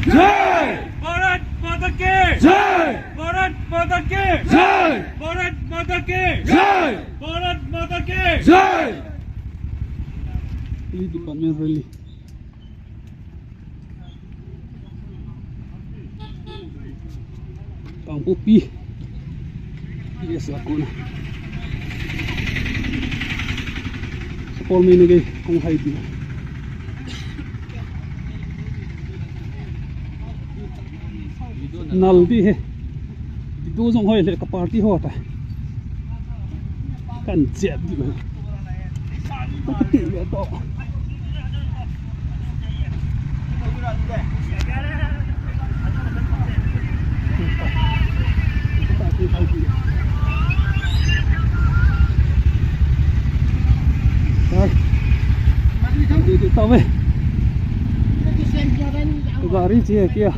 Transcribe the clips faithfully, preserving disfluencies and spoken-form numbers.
जय। भारत माता की जय। भारत माता की जय। भारत माता की जय। भारत माता की जय। Police Department rally. Kangpokpi. Yes, a kona. Support meina gei kong hai di. Nal di he. Di do jong hoi le ka party ho ta. Kan chet di. Ka ti le to. Gari che kia.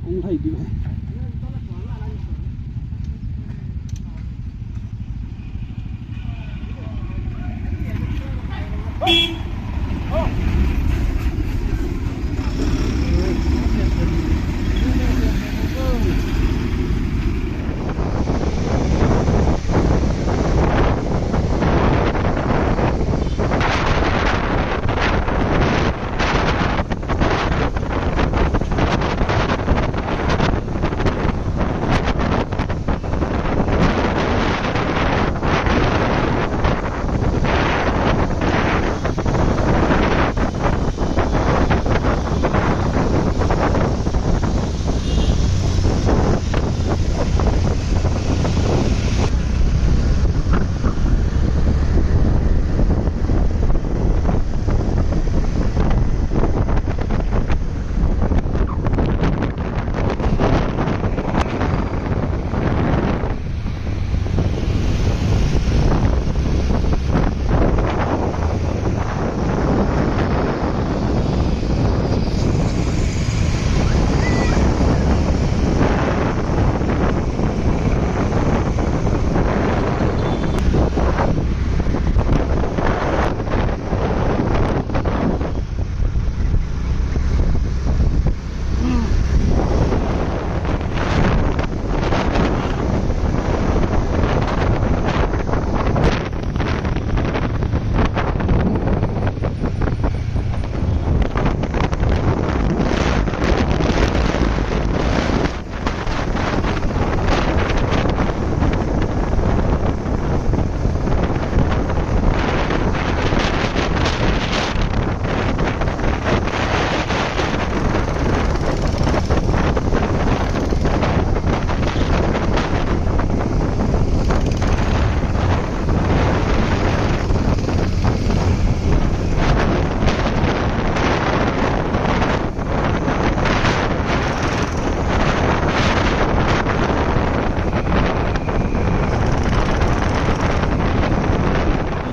Kong hai di.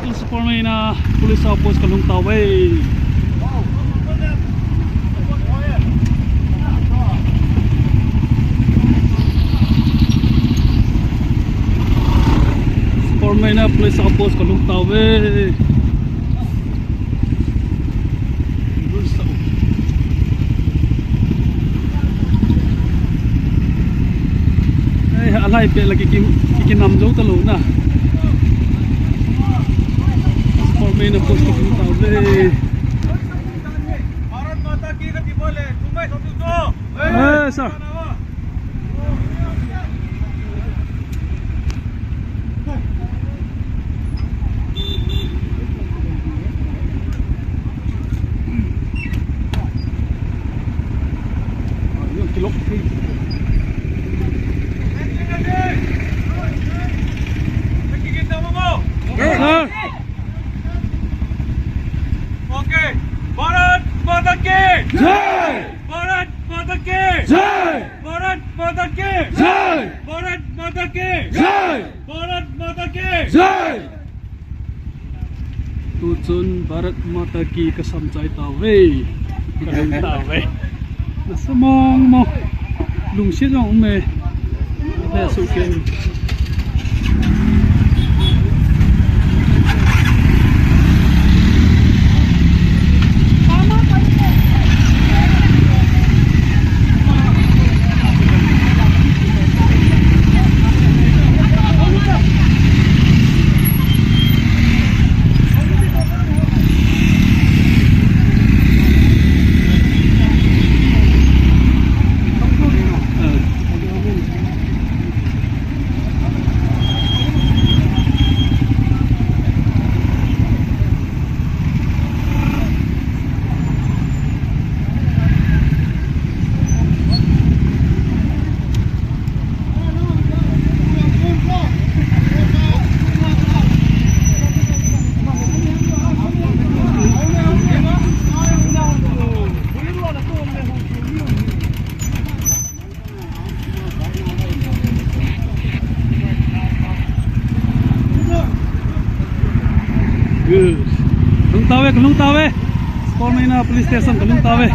Tuchun Sapormeina police outpost kalhung tauve. Sapormeina police outpost kalhung tauve. Ei, alai pe la ki, ki, ki nam jou talou na. Sapormeina post ko ta le. Bharat माता की जय बोले, तुम्हें सब तो। ए, sir. Okay. Bharat माता की जय। भारत माता की जय। भारत माता की जय। भारत माता की जय। भारत माता की जय। Tuchun Bharat Mata Ki kasam chai tauve. Kalhung tauve. Nasa mong mong. Lungset jong um e. He su ke. Kalhung tauve. Sportmaina police station kalhung tauve.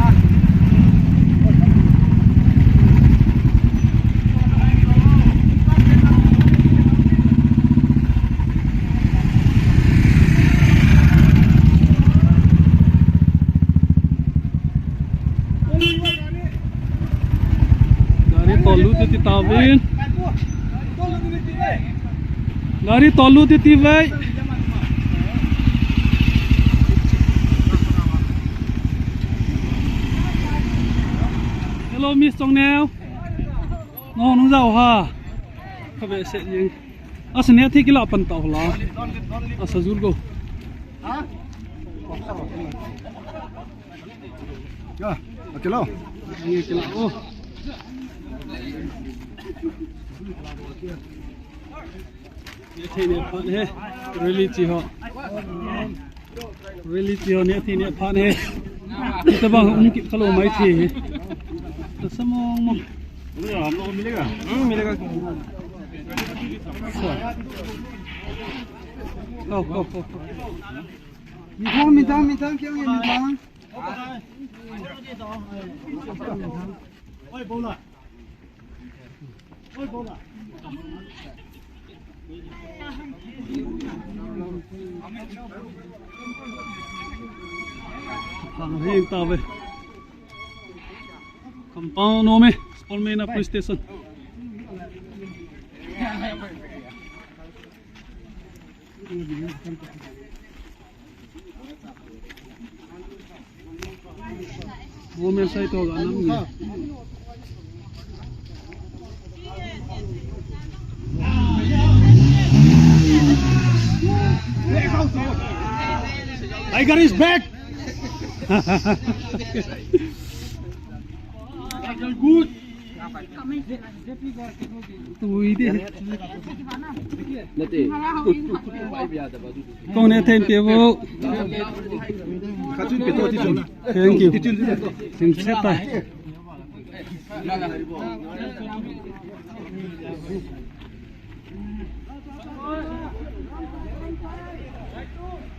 Gari tolu titi tauvin. Gari tolu titi vai. Hello, Miss Chongneo. No, nung jao ha. Kave se ying. Asa ne thi kila pan tau la. Asa jur go. Ya, okay lo. Ye kila o. Ye thi ne pan he. Rally chi ho. Rally chi ho ne thi ne pan he. Tabang um kit kalo mai thi he. Ta samong mo. हम लोग को मिलेगा? हम्म, मिलेगा। Go, go, go, go. Midang, midang, midang, kya midang? Compound nom e, Sportmaina police station. Women side to ga nam ni. Tiger is back. Good. Tui de. Kong ne then pe vo. Thank you. Thank you.